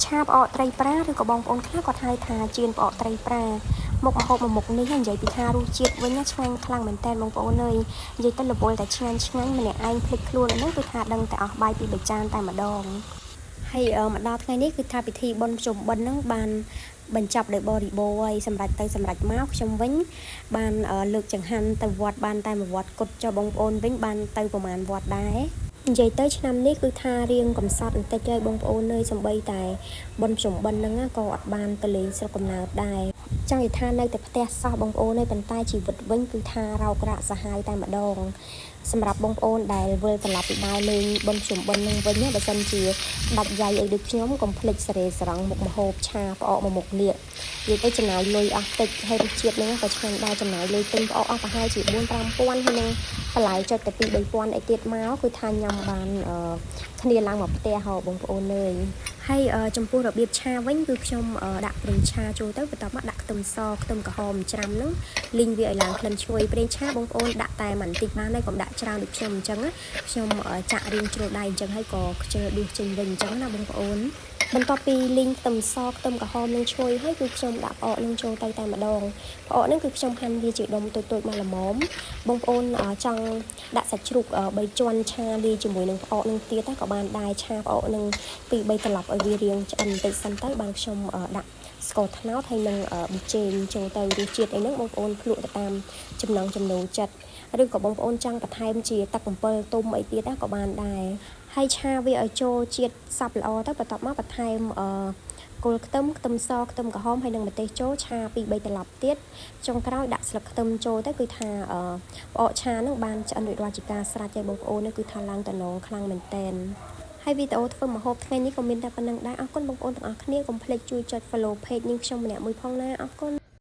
ឆាផ្អកត្រីប្រាឬក៏បងប្អូនខ្លះគាត់ហៅថាចៀនផ្អកត្រីប្រាមុខម្ហូបមួយមុខនេះនិយាយពីថារសជាតិវិញឆ្ងាញ់ខ្លាំងមែនតើបងប្អូនអើយនិយាយទៅរវល់តែឆ្ងាញ់ឆ្ងាញ់ម្នាក់ឯងភ្លេចខ្លួនហ្នឹងគឺថាដឹងតែអស់បាយពីបីចានតែម្ដងហើយមកដល់ថ្ងៃនេះគឺថាពិធីបុណ្យភ្ជុំបិណ្ឌហ្នឹងបានបញ្ចប់ដោយបរិបូរណ៍ហើយសម្រាប់ទៅសម្រាប់មកខ្ញុំវិញបានលើកចង្ហាន់ទៅវត្តបានតែមួយវត្តគត់ចុះបងប្អូនវិញបានទៅប្រហែលវត្តដែរនិយាយទៅឆ្នាំនេះគឺថារៀងកំសត់បន្តិចហើយបងប្អូនអើយសំបីតែបុណ្យភ្ជុំបិណ្ឌហ្នឹងក៏អត់បានទៅលេងស្រុកកំណើតដែរចង់និយាយថានៅតែផ្ទះសោះបងប្អូនអើយប៉ុន្តែជីវិតវិញគឺថារោគរៈសាហាវតែម្ដងសម្រាប់បងប្អូនដែលវិលត្រឡប់ពីដើរលេងបុណ្យភ្ជុំបិណ្ឌនឹងវិញបើសិនជាដាច់យ៉ៃអីដូចខ្ញុំកុំភ្លេចសេរីសរងមុខម្ហូបឆាផ្អកមួយមុខនេះនិយាយទៅចំណាយលុយអស់តិចហើយរសជាតិហ្នឹងក៏ឆ្ងាញ់ដែរចំណាយលុយទិញផ្អកអស់ប្រហែលជា4 5000ហើយនឹងបន្លែចុចតែ2 3000អីទៀតមកគឺថាញ៉ាំបានគ្នាឡើងមកផ្ទះហ៎បងប្អូនអើយហើយចំពោះរបៀបឆាវិញគឺខ្ញុំដាក់ប្រេងឆាចូលទៅបន្ទាប់មកដាក់ខ្ទឹមសខ្ទឹមក្រហមច្រាំហ្នឹងលីងវាឲ្យឡើងក្លិនឈ្ងុយប្រេងឆាបងប្អូនដាក់តែបន្តិចបានហើយកុំដាក់ច្រើនដូចខ្ញុំអញ្ចឹងខ្ញុំចាក់រៀងជ្រុលដៃអញ្ចឹងហើយក៏ខ្ជិលដួសចេញវិញអញ្ចឹងណាបងប្អូនបន្ទាប់ពីលីងខ្ទឹមសខ្ទឹមក្រហមនឹងឈ្ងុយហើយគឺខ្ញុំដាក់ផ្អកនឹងចូលទៅតែម្ដងផ្អកនឹងគឺខ្ញុំហាន់វាជាដុំតូចៗមកល្មមបងប្អូនចង់ដាក់សាច់ជ្រូក3ជាន់ឆាលាយជាមួយនឹងផ្អកនឹងទៀតក៏បានដែរឆាផ្អកនឹង2 3ត្រឡប់ឲ្យវារៀងឆ្អិនបន្តិចសិនទៅបានខ្ញុំដាក់ស្ករត្នោតហើយនឹងប៊ីចេងចូលទៅរសជាតិអីហ្នឹងបងប្អូនភ្លក់ទៅតាមចំណង់ចំណូលចិត្តឬក៏បងប្អូនចង់បន្ថែមជាទឹកអំពិលទុំអីទៀតក៏បានដែរហើយឆាវាឲ្យចូលជាតិសព្វល្អទៅបន្ទាប់មកបន្ថែមអឺគល់ខ្ទឹមខ្ទឹមសខ្ទឹមក្រហមហើយនិងម្ទេសចូលឆា2 3ត្រឡប់ទៀតចុងក្រោយដាក់ស្លឹកខ្ទឹមចូលទៅគឺថាផ្អកឆានឹងបានឆ្អិនរួចរាល់ជាការស្រេចហើយបងប្អូននេះគឺថាឡើងតំណងខ្លាំងមែនតែនហើយវីដេអូធ្វើម្ហូបថ្ងៃនេះក៏មានតែប៉ុណ្ណឹងដែរអរគុណបងប្អូនទាំងអស់គ្នាកុំភ្លេចជួយចុច follow page នាងខ្ញុំម្នាក់មួយផងណាអរគុណ។